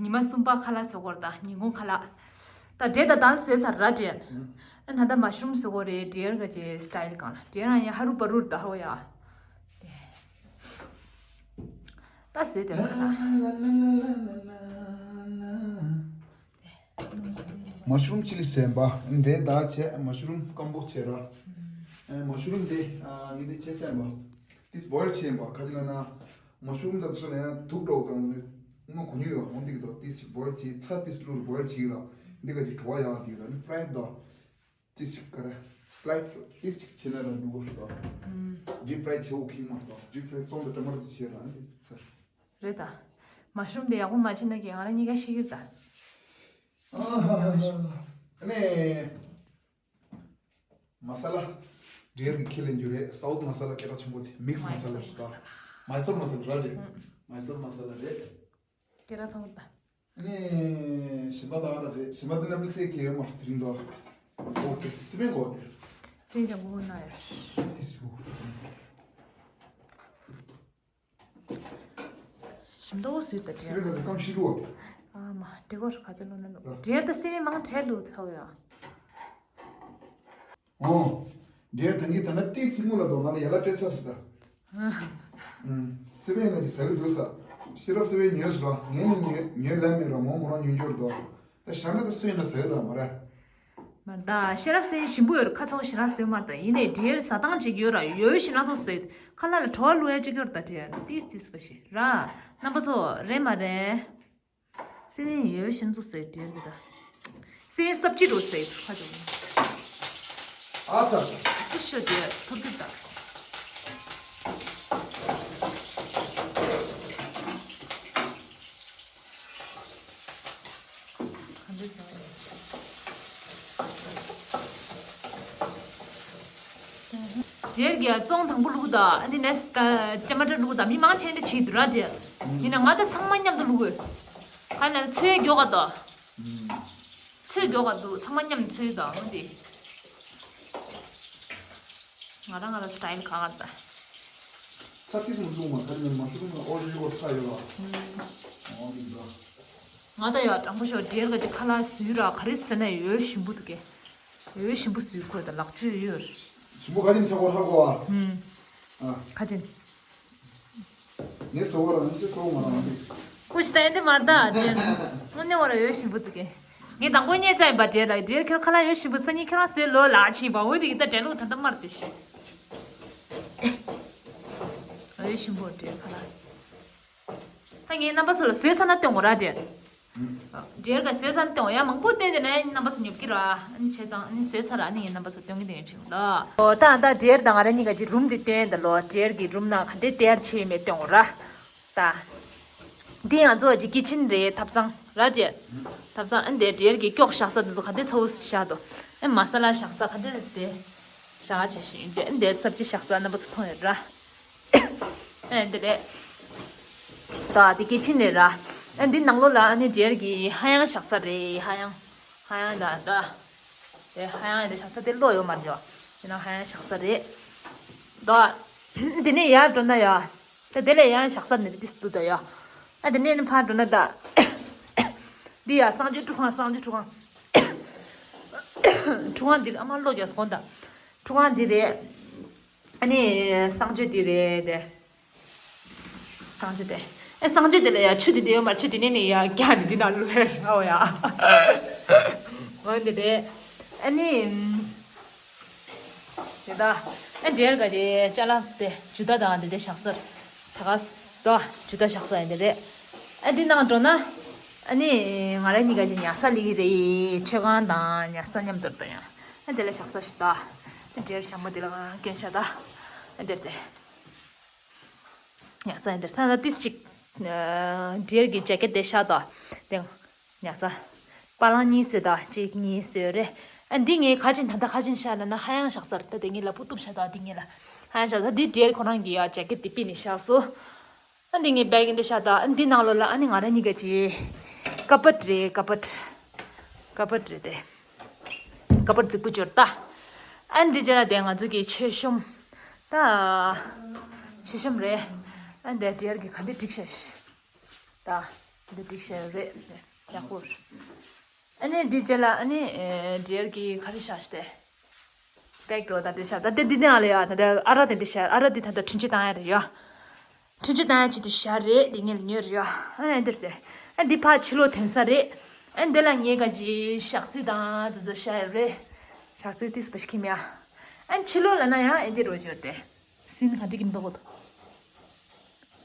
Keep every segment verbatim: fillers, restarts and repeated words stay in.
ཉི་མ་གསུམ་པ་ཁ་ལག་བཟོ་དགོས་རེད་ད། ཉིན་གུང་ཁ་ལག་ད་འབྲས་ད་ད་ལ་བཟོས་ཚར་ར་འབྲས། ཨ་ད་ད་མ་ཤུ་རུམ་བཟོ་དགོས་རེད། འབྲས་ག་ཅེ་སི་ཊའིལ་གང་ལ་འབྲས་རང་ཡང་ཧ་རུ་པ་རུ་ད་ཧོ་ཡ། ད་བཟོས་དེ་ཁ་ལག་མ་ཤུ་རུམ་ཅི་ལི་ཟེར་བ། འབྲས་ད་བྱས་མ་ཤུ་རུམ་སྐམ་པོ་བྱས་ར། མ་ཤུ་རུམ་དེ་ངས་དེ་བྱས་ཟེར་བ། དེ་སྦོའིལ་བྱས་པ་ཁ་ཅིག་ལ་ན། མ་ཤུ་རུམ་དང་སོ་ལ་ཡང་དུག་འགྲོ་དང་། ངོ་གོ་ཉུ་ཡོད་འོང་དེ་གི་དོ་ཏིས་ཅིག་བོལ་ཅིག་ཚ་ཏིས་ལུར་བོལ་ཅིག་ལ། འདི་ག་ཅིག་བྲོ་བ་ཡག་དེ་ལ་ནི་ཕ་རའི་དོ། ཏིས་ཅིག་ག་ར་སི་ལའེ་ཊི་ཏིས་ཅིག་ཆེ་ན་ར་འགྲོ་གོ་ཤུ་དོ། ཌིབ་ཕ་རའི་ཆེ་བོ་ཁིང་མ་དོ། ཌིབ་ཕ་རའི་ཙོང་དང་ཊ་མ་ཊོ་ཏི་ཆེ་ར་ནི་ཚར། རེད་ད། མ་ཤུ་རུམ་དེ་ཡག་པོ་མ་བྱེད་ན་གི་ང་ར་གཉིས་ཀ་ཤི་གི་རེད་ད། ཨ་ནི། མ་ས་ལ། འབྲས་རིགས་ཁས་ལེན་རྒྱུ་རེད། སའུ་ཐི་མ་ས་ལ་སྐད་གྲགས་ཆེན་པོ་དེ་མིག་སི་མ་ས་ལ་རེད་ད། མའི་སོར་མ་ས་ལ་ར་རེད། མའི་སོར་མ་ས་ལ་རེད། སྐད་གྲགས་ཆེན་པོ་ད། ནས་ཞིམ་པ་དག་ར་རེད། ཞིམ་པ་དེ་ན་དམིགས་བསལ་གྱི་ཡོད་མ་རེད་དེ་རིང་དོ། ཨོ་ཀེ་སི་པན་གོ་རེད། སེང་ལྕམ་སྐུ་ངོ་ན་ཡོད། ཞིམ་མདོག་བཟོས་ད་སི་པན་ག་ཚོད་སྐམ་ཤི་ལུ་བ། ཨ་མ་དྲི་གོ་ག་ཚོད་ལོ་ན་ལོ། ཨ། འབྲས་ད་སི་པན་མང་ཁྲལ་ལུ་ཚ་བ་ཡོད། ཨོ། འབྲས་ད་ངས་ད་ན་ཏིས་ཅིག་སྔོན་ལ་དོ་ན་ལ་ཡ་ལ་སྤྲད་ཚ་སུ་ད། ཨ། སི་པན་ང་ཅིག་ཟ་གི་འདུག་ས། ཤེས་རབ་སི་པན་ཉོས་སུ་ར་ངས་ནི་ཉོས་ཉོས་ལ་མེད་ར་མོ་མོ་རང་ཉོས་འབྱོར་དོ། ད་ཞག་ན་ད་སུ་ཡིན་ན་ཟ་གི་ར་མ་ར། མ་རེད་ད། ཤེས་རབ་སི་པན་ཞིམ་པོ་ཡོད་ར་ཁ་ཚོགས་ཞེ་དྲག་བཟོས་མ་རེད་ད། ཡིན་ནའི་འབྲས་ཟ་སྟངས་ཅིག་ཡོད་ར་ཡོད་ཞེ་དྲག་ཚོགས་བཟོས། ཁ་ལག་ལ་བྲོ་བ་བླུག་ཡ་ཅིག་ཡོད་ར་ད་འབྲས་ཏིས་ཏིས་པ་ཞིག་ར། རྣམ་པ་ཚོ་རེད་མ་རེད། སི་པན་ཡོད་ཤིན་ཏུ་ཟེར་འབྲེལ་གི་ད། སི་པན་སབ་ཅི་རུ་ཟེར་ཁ་ཅིག་ཨ་ཙ་ཙ། ཅི་ཤོད་དེ་ཐུར་གི་ད། ག་འདྲ་ཟེར། འབྲེལ་གི་ཙོང་དང་པོ་བླུག་ད། ཨ་ནི་ནས་ཊ་མ་ཊར་བླུག་ད། མི་མང་ཆེ་འདི་བྱེད་དུ་ར་དེ། ཡིན་ན་ང་ད་ཚང་མ་མཉམ་དུ་བླུག་གི། ག་ནས་ཚོས་མགྱོགས་ག་ད། ཚོས་མགྱོགས་ག་འདུག་ཚང་མ་མཉམ་ཚོས་དང་འོ་དེ། ང་རང་ང་རང་སི་ཊའིལ་ག་ག་ད། ཚ་ཏིས་མ་བཟུང་མ་ཁ་ནས་མ་བཟུང་མ་ཨོ་ལི་ཨོ་ཚ་ཡོད་ལ། ཨོ་ལི་འདྲ། ང་ད་ཡ་དྲང་པོ་ཤོག་འབྲེལ་ག་ཅིག་ཁ་ལག་བཟོས་ར་ག་རེ་བཟོས་ན་ཡོད་ཞིམ་པོ་འདུག་གས། ཡོད་ཞིམ་པོ་བཟོས་ཁོ་ད་ལག་བཅོས་ཡོད། ཞིམ་པོ་ག་ཅིག་ཚ་གོ་ཧ་གོ་ཨ། ཨ། ཁ་ཅིག་ངས་སོ་བ་རང་ཅི་སོ་མ་རང་ཅི། ཀུ་ཤི་ད་ཡིན་དེ་མ་ད་དེ་དངོས་གནས་བ་ར་ཡོད་ཞིམ་པོ་འདུག་གས། ངས་དང་པོ་ཉེ་ཚ་ཡིན་པ་འབྲེལ་ལ་འབྲེལ་ཁྱོད་ཁ་ལག་ཡོད་ཞིམ་པོ་ས་ཉིན་ཁྱོད་རང་བཟོས་ལོ་ལག་ཕྱིན་པ་འོ་དེ་གི་ད་འབྲེལ་ལུགས་ད་ད་མར་དེ་ཤི། ཡོད་ཞིམ་པོ་འབྲེལ་ཁ་ལག་ད་ངའི་རྣམ་པ་ཚོ་ལ་བཟོས་ཚར་ན་སྟོན་དགོས་ར་འབྲེལ། འབྲེལ་ག་བཟོས་ཚར་ན་སྟོན་དགོས་ཡ་མང་པོ་སྟོན་དེ་ན་རྣམ་པ་ཚོ་ཉོབ་ཀྱི་ར་ཨ་ནི་བྱས་ཙང་ཨ་ནི་བཟོས་ཚར་ར་ཨ་ནི་ངའི་རྣམ་པ་ཚོ་སྟོན་གི་དེ་ཡོད་ཆེ་ལ། ཨོ་ད་ད་འབྲེལ་དང་ང་ར་གཉིས་ཀ་ཅིག་རུམ་དེ་སྟོན་ད་ལོ་འབྲེལ་གི་རུམ་ནང་ག་འདྲས་སྟེར་ཆེ་མེད་སྟོན་དགོས་ར། ད། འདི་ང་ཚོ་ཅིག་ཀི་ཆན་རེད་ཐབ་ཚང་ར་འབྲེལ། ཐབ་ཚང་ཨ་འདི་འབྲེལ་གི་སྐྱོགས་བཞག་ས་འདི་ཚོ་ག་འདྲས་ཚ་བོ་བཞག་དོ། ཨེ་མ་ས་ལ་བཞག་ས་ག་འདྲས་རེད་དེ། ར་བྱས་ཤིང་ཅེ་ཨ་འདི་སབ་ཅི་བཞག་ས་རྣམ་པ་ཚོ་མཐོང་ཡོད་ར། ཨེ་འདི་རེད། ད་འདི་ཀི་ཆན་རེད་ར། ཨེ་འདི་ནང་ལོགས་ལ་ཨ་ནི་འབྲེལ་གི་ཧ་ཡང་བཞག་ས་རེད་ཧ་ཡང་། ཧ་ཡང་ད་ད། དེ་ཧ་ཡང་འདི་བཞག་ས་དེ་བློ་ཡོད་མ་འཇོག་དེ་ན་ཧ་ཡང་བཞག་ས་རེད། ད། འདི་ནས་ཡར་འགྲོ་ན་ཡ། ད་དེ་ལས་ཡང་བཞག་ས་ནི་འདི་སུ་ད་ཡ། ཨ་འདི་ནས་ནི་ཕར་འགྲོ་ན་ད། འདི་ཡ་གསང་སྤྱོད་ཁྲུས་ཁང་གསང་སྤྱོད་ཁྲུས་ཁང་། ཁྲུས་ཁང་འདི་ཨ་མ་བློ་རྒྱག་སོང་ད། ཁྲུས་ཁང་འདི་རེད། ཨ་ནི་གསང་སྤྱོད་འདི་རེད་དེ། གསང་སྤྱོད་དེ། ཨེ་གསང་སྤྱོད་དེ་ལ་ཡ་ཆུ་དེ་དེ་ཡོད་མ་ཆུ་དེ་ནས་ནས་ཡ་རྒྱ་ནི་འདི་ན་ལུ་ཧེ་ར་འོ་ཡ། འོ་འདི་དེ། ཨ་ནི། དེ་ད། ཨེ་འབྲེལ་ག་ཅེ་ཅ་ལག་དེ་ཇུ་ད་དང་དེ་དེ་བཞག་ས། ད་ག་ས་ད་ཇུ་ད་བཞག་ས་ཡིན་དེ་རེད། ཨེ་འདི་ནང་འགྲོ་ན། ཨ་ནི་ང་ར་གཉིས་ཀ་ཅེ་ཉལ་ས་ལི་རེད་མཆོད་ཁང་དང་ཉལ་ས་མཉམ་དུ་རེད་ད་ཡ། ཨེ་དེ་ལ་བཞག་ས་ཞིག་ད། ཨེ་འབྲེལ་ཞྭ་མོ་དེ་ལ་ང་སྐྱོན་ཤ་ད། ཨེ་འདིར་དེ། ཉལ་ས་ཡིན་དེར་ཐ་ན་ཏིས་ཅིག་འབྲེལ་གྱི་ཇེ་ཀེ་ཊི་དེ་ཤ་དོ། དེང་། ཉལ་ས། པ་ལང་གཉིས་བཟོས་དོ་གཅིག་གཉིས་བཟོས་རེད། ཨ་འདི་ངས་ཁ་ཅིག་ད་ལྟ་ཁ་ཅིག་ཤ་ན་ན་ཧ་ཡང་བཞག་ས་རེད་ད་དེ་ངས་ལ་པུ་གཏུབ་ཤ་དོ་འདི་ངས་ལ། ཧ་ཡང་བཞག་ས་འདི་འབྲེལ་ཁོ་རང་གི་ཡ་ཇེ་ཀེ་ཊི་དེ་པི་ནི་ཤ་སོ། ཨ་འདི་ངས་བེག་ཡིན་དེ་ཤ་དོ་ཨ་འདི་ནང་ལོ་ལ་ཨ་ནི་ང་ར་གཉིས་ཀ་ཅི། ཀ་པད་རེད་ཀ་པད། ཀ་པད་རེད་དེ། ཀ་པད་རྫིག་པོ་འབྱོར་ད། ཨ་འདི་རྗེས་ལ་དེ་ང་ཚོ་གི་མཆོད་གཤོམ། ད། མཆོད་གཤོམ་རེད། ཨ་འདི་འབྲེལ་གྱི་ག་འདི་འགྲིག་ཤག་ད། འདི་འགྲིག་བྱས་རེད། ཡག་པོ་རེད། ཨ་ནི་འདི་རྗེས་ལ་ཨ་ནི་ཨེ་འབྲེལ་གྱི་ག་རེ་བྱ་ཞིག་སྟེ། པེག་འགྲོ་ད་འདི་བྱ་ད་དེ་འདི་ནང་ལ་ཡ་ད་དེ་ཨ་རག་དེ་འདི་བྱ་ཨ་རག་འདི་ད་ལྟ་འཕྲུལ་ཆས་བཏང་ཡ་རེད་ཡ། འཕྲུལ་ཆས་བཏང་ཡ་ཆེད་དུ་བྱ་རེད་འདི་ངས་ལ་ཉོས་རེད་ཡ། ཨ་ནི་འདིར་རེད། ཨ་འདི་ཕ་ཕྱི་ལོགས་ཐོན་ས་རེད། ཨ་འདི་ལ་ངས་ག་ཅི་ཞག་རྩི་དང་དེ་ཚོ་བྱ་ཡ་རེད། ཞག་རྩི་ཏིས་པ་ཤི་ཁྱིམ་ཡ། ཨ་ནི་ཕྱི་ལོགས་ལ་ན་ཡ་ཨ་འདི་རོ་ཅོ་དེ། སིན་ག་འདི་གིན་ཏོག་གོ།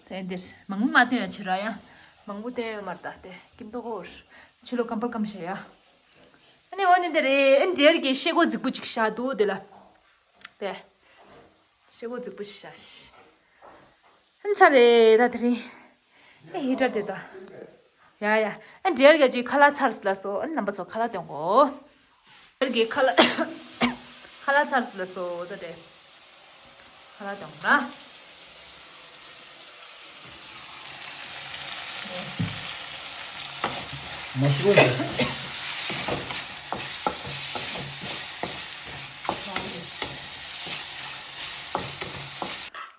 དེ་འདིར་མང་པོ་མ་བཏོན་ཡ་ཆེ་ར་ཡ། མང་པོ་བཏོན་ཡ་མར་ད་དེ་གིན་ཏོག་གོ། ཕྱི་ལོགས་ཀམ་པལ་ཀམ་བྱ་ཡ། ཨ་ནི་འོ་ནི་འདི་རེད། ཨ་འདྲེར་གི་ཤེལ་སྒོ་རྫིག་པོ་ཅིག་བཞག་འདུག་དེ་ལ། དེ། ཤེལ་སྒོ་རྫིག་པོ་ཞིག་བཞག་ཤིག་ཨ་ཚར་རེད་ད་དེ་རིང་། ཨེ་ཧི་ཊར་དེ་ད། ཡ་ཡ། ཨ་འདྲེར་གི་ཅིག་ཁ་ལག་ཚར་སོང་ལ་སོ། ཨ་རྣམ་པ་ཚོ་ཁ་ལག་སྟོན་གོ། འདྲེར་གི་ཁ་ལག་ཁ་ལག་ཚར་སོང་ལ་སོ་ད་དེ། ཁ་ལག་སྟོན་གོ་ར། མ་སུ་རུ།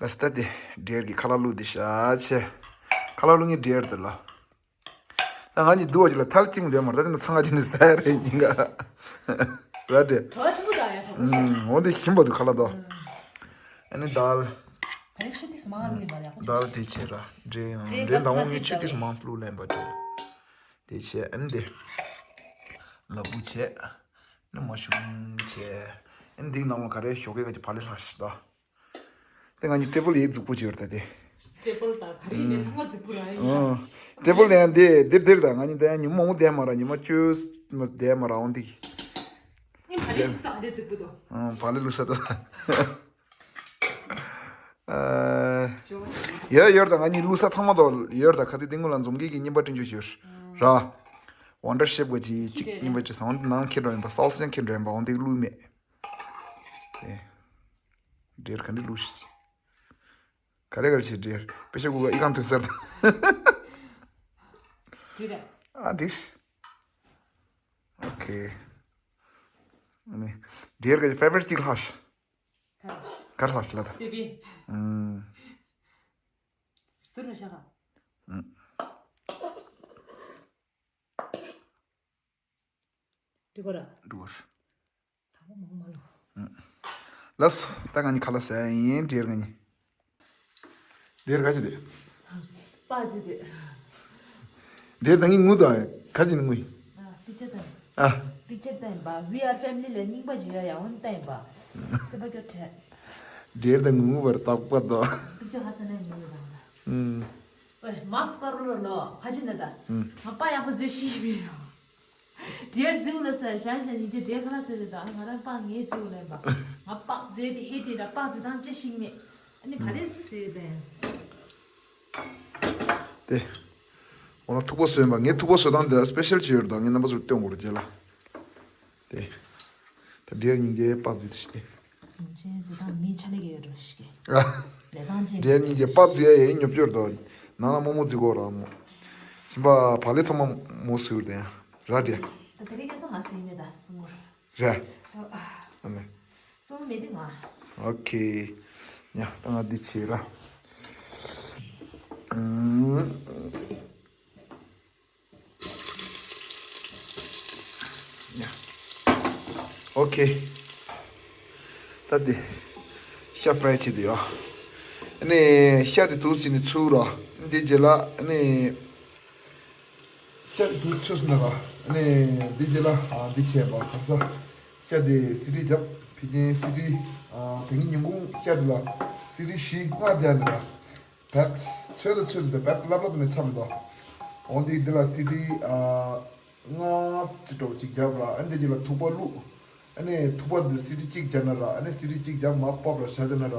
ལ་སྟ་དེ་འདྲེར་གི་ཁ་ལག་བླུགས་དེ་ཤ་ཆེ། ཁ་ལག་བླུགས་ངེས་འདྲེར་དེ་ལ། ད་ང་གཉིས་འདུག་བ་ཅིག་ལ་ཐལ་གཅིག་མ་འདྲེན་མར་ད་ཅི་ན་ཚང་ང་ཅི་ནས་ཟ་ཡ་རེད་ཉིན་ག་ར་འདྲེ། གྲོ་ཆུ་ཚོད་དང་ཡ་ཁོ། ཨུམ། འོ་འདི་ཞིམ་པ་འདུག་ཁ་ལག་དོ། ཨ་ནི་དཱལ། ད་རེས་ཆུ་ཏིས་མང་མི་ལ་ཡག་པོ། དཱལ་དེ་བྱས་ར་འདྲེ་ཡང་འདྲེ་ལ་འོང་ངས་ཆུ་ཏིས་མང་བླུགས་ལེན་པ་འདྲེ། དེ་བྱས་ཨ་ནི་དེ། ལ་ཕུག་བྱས། ཨ་ནི་མ་ཤུ་རུང་བྱས། ཨ་ནི་འདི་ནང་ལ་ག་རེ་ཞོགས་ཀས་ག་ཅིག་བག་ལེབ་ལྷག་ཤི་ད། དེ་ང་གཉིས་ཊེ་བལ་ཡེ་རྫིག་པོ་བྱས་ཡོད་ད་དེ། ཊེ་བལ་དང་ག་རེ་ཡིན་ནའི་ཚང་མ་རྫིག་པོ་རང་ཡིན། ཨོ། ཊེ་བལ་ཡང་དེ་འདིར་འདིར་ད་ང་གཉིས་ད་ཡང་ཉི་མ་མང་པོ་བསྡད་མ་ར་ཉི་མ་བཅུ་མ་བསྡད་མ་ར་འོང་དེ། ངས་བག་ལེབ་བླུགས་ས་ཨ་དེ་རྫིག་པོ་དོ། ཨོ་བག་ལེབ་བླུགས་ས་དོ། ཨ། ཇོ་བོ་ཡོད་ཡོད་ད་ང་གཉིས་བླུགས་ས་ཚང་མ་དོ་ཡོད་ད་ཁ་ཚིག་དེ་སྔོན་ལ་འཛོམས་སྐྱིད་ཀྱི་རྔན་པ་སྤྲད་རྒྱུ་ཡོད་ར། ཝན་ཌར་ཤེབ་ག་ཅིག་ཅིག་རྔན་པ་སྤྲད་སོང་ནང་ཁྱེར་འགྲོ་ཡིན་པ་སའོ་སི་ཡང་ཁྱེར་འགྲོ་ཡིན་པ་འོང་དེ་བླུགས་མེད། ཨེ། འདྲེར་ག་འདྲ་བླུགས་ཤིག་ག་རེ་ག་རེ་བྱེད་འདྲེར་དཔེ་ཆ་གུ་ག་ཨི་ཁང་ཐོན་སར་དང་། འདྲེ་རེད། ཨ་འདྲེ། ཨོ་ཁེ། ཨ་ནི། འདྲེར་ག་ཕེ་ཝ་རི་ཊི་གཅིག་ལྷག་ཤིག་ག་རེ་ལྷག་ཤིག་ལ་ད། སི་པི། ཨུམ། ཟུར་ལ་བཞག་ག་ཨུམ། འགྲིག་གོ་ར། འགྲིག་གོ་ར། དང་པོ་མང་མ་ལོ། ལགས་སོ། ད་ང་གཉིས་ཁ་ལག་ཟ་ཡིན་འདྲེར་ང་གཉིས། འདྲེར་ག་ཅི་དེ། པ་ཅི་དེ། འདྲེར་ད་ངས་ངུ་དང་ག་ཅི་ནི་ངུ་ཡིན། ཨ། པིག་ཅར་ད། ཨ། པིག་ཅར་ད་ཡིན་པ། We are family ལ་རྙིང་པ་ཅིག་ཡོད་ཡ་འོན་ད་ཡིན་པ། སེམས་པ་སྐྱོ་བྲལ། འདྲེར་ད་ངུ་ངུ་བར་རྟག་པ་དོ། པིག་ཅར་ཧ་ད་ནས་ངུ་ཡོད་དང་། ཨུམ། ཨོའི་མཱཕ་ཀ་རོ་ལོ་ལོ་ཁ་ཅི་ན་ད། ཨུམ། ང་པ་ཡག་པོ་བཟོས་ཤེས་མེད་ཡ། འདྲེར་རྫིའུ་ལ་ས་ཞ་ཞ་ཉིན་རྗེ་འདྲེ་ཁ་ལ་ཟེར་རེད་ད་ང་རང་པ་ངའི་རྫིའུ་ལེན་པ། ང་པག་རྫེ་དེ་ཧེ་དྲིན་ད་པག་རྫེ་དང་ཅི་ཤིག་མེད། ཨ་ནི་བ་རེད་ཟེར་ད། དེ། འོ་ན་ཐུག་པ་བཟོས་པ་ངའི་ཐུག་པ་བཟོ་སྟངས་དེ་སྤེ་ཤལ་ཅིག་ཡོད་རེད་ད་ངས་རྣམ་པ་ཚོར་སྟོན་དགོས་རེད་རྗེས་ལ། དེ། ད་འདྲེར་སྙིང་རྗེ་པག་རྫི་དེ་ཤི་སྟེ། སྙིང་རྗེ་རྫི་དང་མི་ཆ་ལེ་གི་ཡོད་རོ་ཤི་གི་ཨ། ལེ་དང་ཅི། འདྲེར་སྙིང་རྗེ་པག་རྫི་ཡ་ཡའི་ཉོབ་ཅོར་དོ། ནང་ལ་རྨོ་མོ་རྫི་གོ་ར་མོ། ཤིམ་པ་བག་ལེབ་ཚང་མ་མོ་སུར་དེ་ཡ། ར་འདྲེ། ད་དེ་རིང་ཁ་སང་ང་སུ་ཡིན་མེད་ད་སུ་ངོ་ར། ར། ཨ་ནི། སུ་ངོ་མེད་དེ་ང་། ཨོ་ཁེ། ཉ་ད་ང་འདི་བྱེད་ར། ཨུམ། ཡ། ཨོ་ཁེ། ད་དེ། ཤ་ཕ་རའི་བྱེད་དུ་ཡོད། ཨ་ནི་ཤ་དེ་དུག་ཅིག་ནི་ཚུགས་རོགས། འདི་རྗེས་ལ་ཨ་ནི། ཤ་དེ་དུག་ཚུགས་ཟིན་ན་ར། ཨ་ནི་འདི་རྗེས་ལ་ཨ་འདི་བྱས་པ་ག་ས། ཤ་དེ་སི་ཊི་རྒྱབ་ཕི་ཀྱིན་སི་ཊི། ཨ་དེ་ཉིན་ཉིན་གུང་ཤ་དེ་ལ་སི་ཊི་བཞི་ལྔ་རྒྱག་ནི་ར། བད། ཚོད་དུ་ཚོད་དུ་བད་ལབ་ལབ་ནས་ཆམ་དོ། འོ་འདི་འདི་ལ་སི་ཊི་ཨ་ལྔ་ཅི་འགྲོ་ཅིག་རྒྱབ་ར་ཨ་འདི་ཅི་ལ་ཐུག་པ་བླུགས། ཨ་ནི་ཐུག་པ་འདི་སི་ཊི་གཅིག་རྒྱབ་ན་ར་ཨ་ནི་སི་ཊི་གཅིག་རྒྱབ་མ་ཕབ་ར་ཤ་རྒྱབ་ན་ར་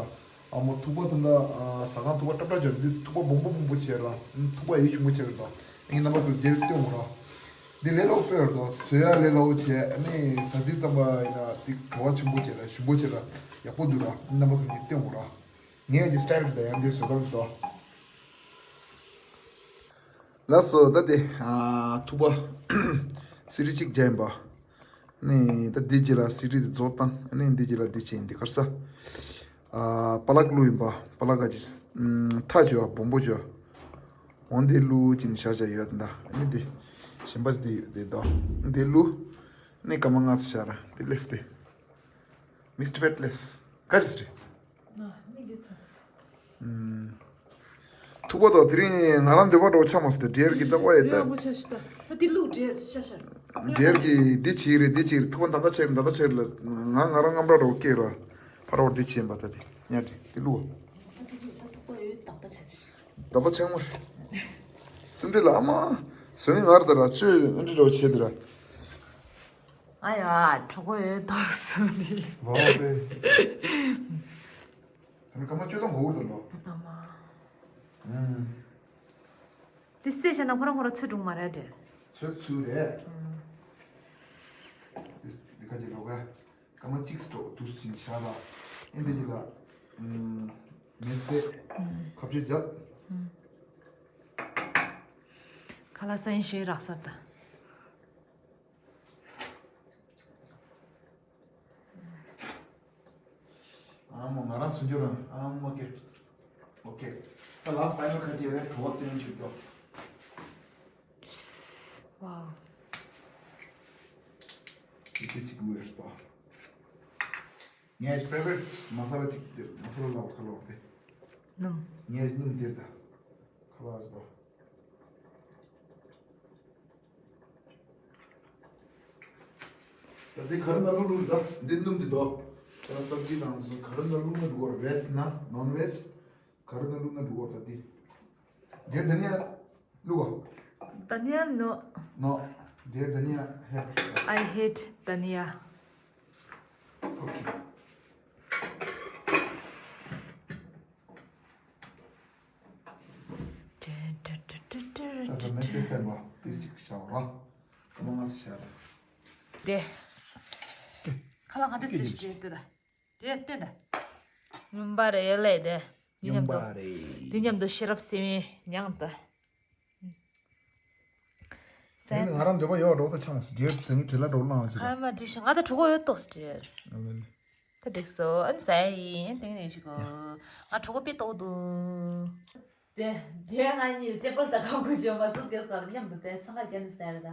ཨ་མོ་ཐུག་པ་དུ་འདི་ཨ་ཟ་ཁང་ཐུག་པ་ཏྲབ་ཏྲབ་རྒྱབ་འདི་ཐུག་པ་སྦོམ་པོ་སྦོམ་པོ་བྱས་ར་ཨ་ནི་ཐུག་པ་ཡེ་ཞུ་མོ་བྱས་ར་དོ། ཨ་ནི་རྣམ་པ་ཚོ་རྒྱབ་སྟོན་དགོས་ར། འདི་ལས་སླ་པོ་དཔེ་ར་དོ་བཟོ་ཡ་ལས་སླ་པོ་བྱས་ཨ་ནི་ཟ་འདི་ཙམ་པ་ཡིན་ན་འདི་བྲོ་བ་ཆེན་པོ་བྱས་ར་ཞུ་མོ་བྱས་ར་ཡག་པོ་འདུག་ར་རྣམ་པ་ཚོ་ངས་སྟོན་དགོས་ར། ངས་ཀྱི་སི་ཊའིལ་དེ་ཡང་འདི་བཟོ་སྟངས་ཀྱི་དོ། ལགས་སོ་ད་དེ་ཨ་ཐུག་པ་སི་ཊི་གཅིག་རྒྱག་ཡིན་པ། ནི་ད་འདི་རྗེས་ལ་སི་ཊི་དེ་རྫོགས་བཏང་ནི་འདི་རྗེས་ལ་འདི་བྱས་ཡིན་འདི་གར་ས། ཨ་པ་ལག་བླུགས་ཡིན་པ་པ་ལག་ག་ཅི་ཐག་ཆོད་ཨ་སྦོམ་པོ་ཆོད། འོ་འདི་བླུགས་ཀྱིན་བཞག་བཞག་ཡོད་ད། ཨ་ནི་འདི་གཞན་པ་ཞིག་འདི་ཡོད་འདི་དོ། འདི་བླུགས་ནི་སྐར་མ་ལྔ་ཙམ་བཞག་ར། འདི་ལེས་ཏེ། མིས་ཊར་ཕེཊ་ལེས། ག་ཅི་རེད། ཨ། མི་འདི་ཚ། ཨུམ། ཐུག་པ་དང་དེ་རིང་ང་རང་འདོད་པ་འདྲ་བོ་ཆགས་མ་སོང་སྟེ། འབྲས་ཀྱི་ཏག་པ་ཡོད་ད། ཡོད་ཆ་ཤི་ད། ཨ་དེ་བླུགས་འབྲས་ཤ་ཤ། འབྲས་ཀྱི་འདི་བྱས་རེད་འདི་བྱས་རེད། ཐུག་པ་ད་ལྟ་བྱས་རེད་ད་ལྟ་བྱས་རེད་ལ། ང་ང་རང་རྔམ་དྲག་འདྲ་བོ་སྐྱེས་ར། ཕར་བར་འདི་བྱས་པ་ད་དེ་ཉལ་འདྲི་དེ་བླུགས། ད་དེ་བླུགས་ད་ཐུག་པ་ཡོད་ད་ལྟ་བྱས། ད་ལྟ་ཆགས་མ་རེད། སེམས་ཁྲལ་ལ་ཨ་མ། བཟོ་ངན་ང་ར་ད་ར་ཅོས་ཨ་འདྲི་འདྲ་བོ་བྱས་འདི་ར། ཨ་ཡ། གྲོད་ཁོག་ཡོད་དོ་སུ་ནི། བ་བ་པེ། ཨ་ནི་སྐར་མ་བཅུ་དང་གོ་བོ་དུ་ལོ། ཨ་མ། ཨུམ། དེ་སེ་བྱས་ན་ཁོ་རང་ཁོ་རང་ཚོད་འགྲོ་མ་རེད་དེ། ཚོད་ཚུད་རེད། ཨུམ། དེ་དེ་ཁ་ཅིག་ལོ་ག་སྐར་མ་གཅིག་སྟོ་དུས་ཅིག་བྱ་ལ། ཨིན་དེ་ཅིག་ལ། ཨུམ། མེ་སེ། ཨུམ། ཁ་བཅད་རྒྱབ། ཨུམ། ཁ་ལག་སེན་ཤོས་རག་ས་ད། ཨ་མོ་ང་རང་སུ་འགྱུར་རང་ཨ་མོ་ཀེ། ཨོ་ཀེ། ད་ལ་སའི་མ་ཁ་ཅེ་རེ་གྲོ་བོ་བསྟན་ཆུ་ཏོ། ཝའོ། ཅི་ཅི་ཞིག་མོ་ཡོད་ཏོ། ངའི་ཕེ་ཝ་རི་ཊི་མ་ས་ལ་ཅིག་དེ་མ་ས་ལ་ལ་བ་ཁ་ལོག་དེ། ནུམ། ངའི་སྙིང་དེར་ད། ཁ་ལག་ཟ། ད་འདི་ག་རེ་ན་བླུགས་བླུགས་རེད་ད། འདི་སྣུམ་འདི་དོ། ད་སབ་ཇི་དང་སོ་ག་རེ་ན་བླུགས་ན་འགྲོ་གི་རེད། བེཇ་ན་ནོན་བེཇ། ག་རེ་ན་བླུགས་ན་འགྲོ་གི་རེད་ད་འདི། འདིར་ད་ནི་ཡ་བླུགས་གོ། ད་ནི་ཡ་ནོ། ནོ། འདིར་ད་ནི་ཡ་ཧེ། I hate ད་ནི་ཡ། ཨོ་ཁེ། ད་ད་མེ་སེ་ཚན་པ་དེ་ཞིག་བྱ་བ་ར། ཀ་མ་ང་སི་བྱ་ར། དེ། ཁ་ལག་ག་དེ་སི་ཞིག་དེ་དེ་ད། དེ་བསྟན་ད། ཉུམ་པ་རེད་ལས་དེ། འདི་མཉམ་དུ། ཉུམ་པ་རེད། འདི་མཉམ་དུ་ཤེས་རབ་སེ་བའི་མྱང་ད། དེ་ནི་ང་རང་འདོད་པ་ཡོད་འགྲོ་ད་ཆང་སི་དེ་དེ་ནི་དྲི་ལ་འགྲོ་ན་ཟེར། ཨ་མ་དྲི་ཤི་ང་ད་གྲོད་ཁོག་ཡོད་ཏོག་སི་དྲི། ཨ་མ་ནི། ད་འགྲིག་སོ་ཨ་ནི་ཟ་ཡིན་དེང་ནས་ཞིག་གོ། ང་གྲོད་ཁོག་དཔེ་ལྟོགས་འདུག་དེ་དེ་ང་གཉིས་ཊེ་བལ་དང་ཁང་ཁུ་ཞོན་པ་སུ་ཀེ་སི་ག་ལ་མཉམ་དུ་དེ་ཚང་ཁ་རྒྱ་ནས་ཟ་ཡ་རེད་ད།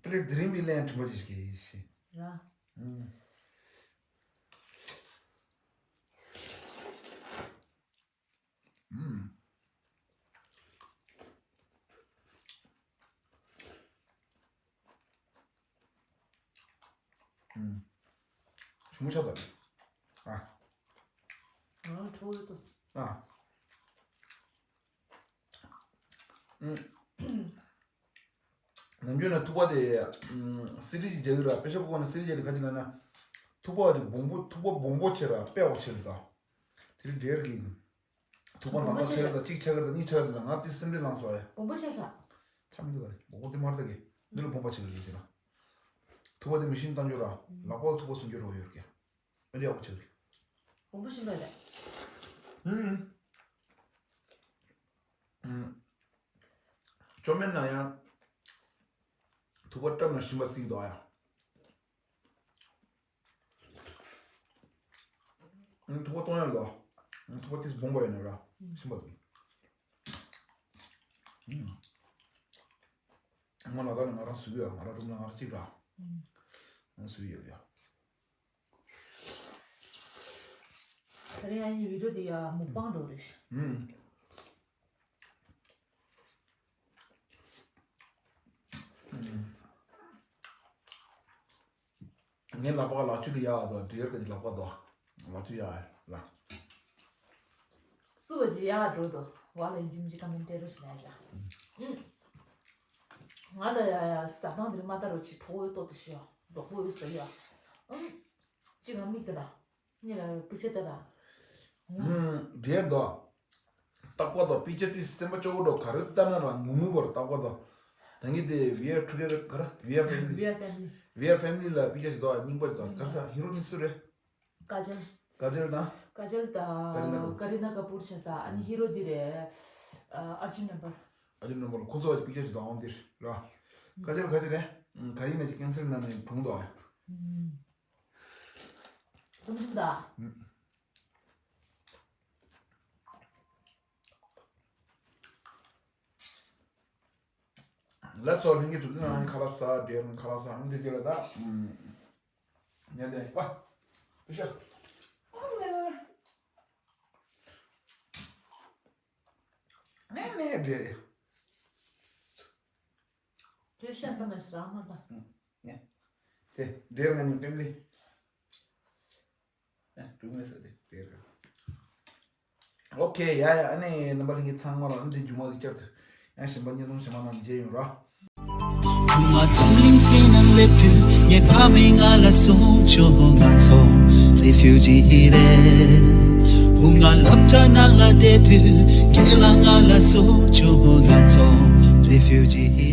པི་ལེ་ཊི་དེ་རིང་བི་ལེན་ཁྲིམས་པ་ཅིག་གི་ཤི། ར། ཨུམ། ཨུམ། ཨུམ། ཞིམ་པོ་ཆགས་པ། ཨ། ང་ཁྲོ་བོ་ཏོ། ཨ། ཨུམ། ནམ་རྒྱུན་ན་ཐུག་པ་དེ། ཨུམ། སི་ཌི་ཅིག་རྒྱག་གི་ར། པེ་ཤ་ཀུ་ཀར་ན་སི་ཌི་རྒྱག་དེ་ག་ཅི་ན་ན། ཐུག་པ་དེ་སྦོམ་པོ་ཐུག་པ་སྦོམ་པོ་ཆེ་ར་དཔེ་བ་ཆེ་རེད་ད། དེ་རིང་འདྲེར་གི། ཐུག་པ་ནག་ནག་ཆེ་རེད་ད། གཅིག་ཆེ་གི་རེད་ད་གཉིས་ཆེ་གི་རེད་ད། ང་དེ་སེམས་ཁྲལ་ལངས་སོང་ཨེ། སྦོམ་པོ་ཆེ་ཤག་ཆ་མི་འདུག་ག་རེད། སྦོམ་པོ་དེ་མ་རེད་ད་གི། འདི་ལ་སྦོམ་པ་ཆེ་གི་རེད་དེ་ན། ཐུག་པ་དེ་མི་ཤིན་བཏང་རྒྱུ་ར། ལག་པ་ཐུག་པ་སུན་རྒྱུ་རོ་ཡོད་གི། ཨ་འདི་ཡག་པོ་ཆགས་ཀྱི། སྦོམ་པོ་ཤིན་པ་རེད། ཧུམ། ཧུམ། བཅོས་མིན་ན་ཡང་། ཐུག་པ་བཀྲབ་ན་ཤིན་པ་བརྩིགས་འདུག་ཡ། ཧུམ། ཐུག་པ་གཏོང་ཡ་ལོ། ཧུམ། ཐུག་པ་ཏིས་སྦོམ་པ་ཡོད་ན་ར། ཤིན་པ་འདུག་ཧུམ། ང་ལ་ད་ནི་ང་རང་བཟོས་ཡོད། ང་རང་རུམ་ལ་ང་རང་གཅིག་ར། ང་བཟོས་ཡོད་ཡ། ད་རེས་ཨ་ནི་བི་ཌིའོ་དེ་ཡ་མུག་པང་འགྲོ་རེད། ཨུམ། ངའི་ལག་པ་ལག་ཆུ་ལ་ཡག་དོ། འདྲེར་ག་ཅི་ལག་པ་དོ། ལག་ཆུ་ཡག་ལ། སུ་བ་ཅི་ཡག་འགྲོ་དོ། བ་ལ་ཡིན་གཅིག་མིན་གཅིག་ཀ་མེན་ཊི་རོ་ཞིག་ལ་ཡ། ཨུམ། ང་ལ་ཡ་ཡ་ཟ་སྟངས་འདིར་མ་ལྟ་རོ་ཆི་གྲོགས་འོད་ཏོག་ཏོ་ཤི་ཡ། རྡོག་པོ་འོད་ཟ་ཡ། ཨུམ། ཅི་ང་མིག་ལྟ་ད། ཉེ་ར་པི་ཆེ་ལྟ་ད། ཨུམ། འདྲེར་དོ། རྟག་པ་དང་དཔེ་ཆ་དེ་སེམས་པ་སྐྱོ་བོ་འགྲོ་ག་རེ་ལྟ་ན་རང་ངུ་ངུ་བར་རྟག་པ་དང་། ད་ངས་དེ་We are together ག་རེ། We are family། We are family། We are family ལ་དཔེ་ཆ་ཞིག་འདུག་རྙིང་པ་ཞིག་འདུག་ག་རེ་ཟེར། ཧི་རོ་ནི་སུ་རེད། ཀ་ཇལ། ཀ་ཇལ་དང་། ཀ་ཇལ་དང་། ཀ་རི་ན་ཀ་པུར། ཀ་རི་ན་ཀ་པུར་ཆགས་ས། ཨ་ནི་ཧི་རོ་འདི་རེད། ཨ་ཨར་ཇུན་རྣམ་པར། ཨར་ཇུན་རྣམ་པར་ཁོ་ཚོ་བ་དཔེ་ཆ་ཞིག་འདུག་འོང་འདིར་ར། ཀ་ཇལ་ག་ཅི་རེད། ག་རི་ན་ཅིག་ཀན་སར་ན་ནི་བུང་འདུག་ཨ། ཀུན་གཟིགས་དང་། ལགས་སོ། ལྷན་རྒྱས་ཚོ། འདི་ནང་ཁ་ལག་ཟ། དེ་རིང་ཁ་ལག་ཟ། ཨང་། དེ་དེ་ལ་ད། ཉལ་བསྡད་པ། ཤ། ནས་ནས་འདྲེ་རེད། དེ་ཤ་ཟ་མ་ཟ་མ་ད། ནས། དེ་འདྲེ་ར་ང་གཉིས་ཕེམ་ལི། ཨ། འབྲུག་མི་ཟེར་དེ་རེད། ཨོ་ཁེ། ཡ་ཡ། ཨ་ནི་རྣམ་པ་ལྷན་རྒྱས་ཚང་མ་ལ་འདི་མཇུག་མ་གི་བསྐྱར་དུ་ཡང་གཞན་པ་བརྙན་ཐུང་གཞན་པ་ནང་མཇལ་ཡོང་ར། བུ་ང་འཛམ་གླིང་སྟེང་ན་སླེབས་དུས། ངའི་ཕ་མས་ང་ལ་གསུངས་བྱུང་། ང་ཚོ་རི་ཕིའུ་ཇི་རེད། བུ་ང་སློབ་གྲྭ་ནང་ལ་བསྡད་དུས། རྒན་ལགས་ང་ལ་གསུངས་བྱུང་། ང་ཚོ་རི་ཕིའུ་ཇི།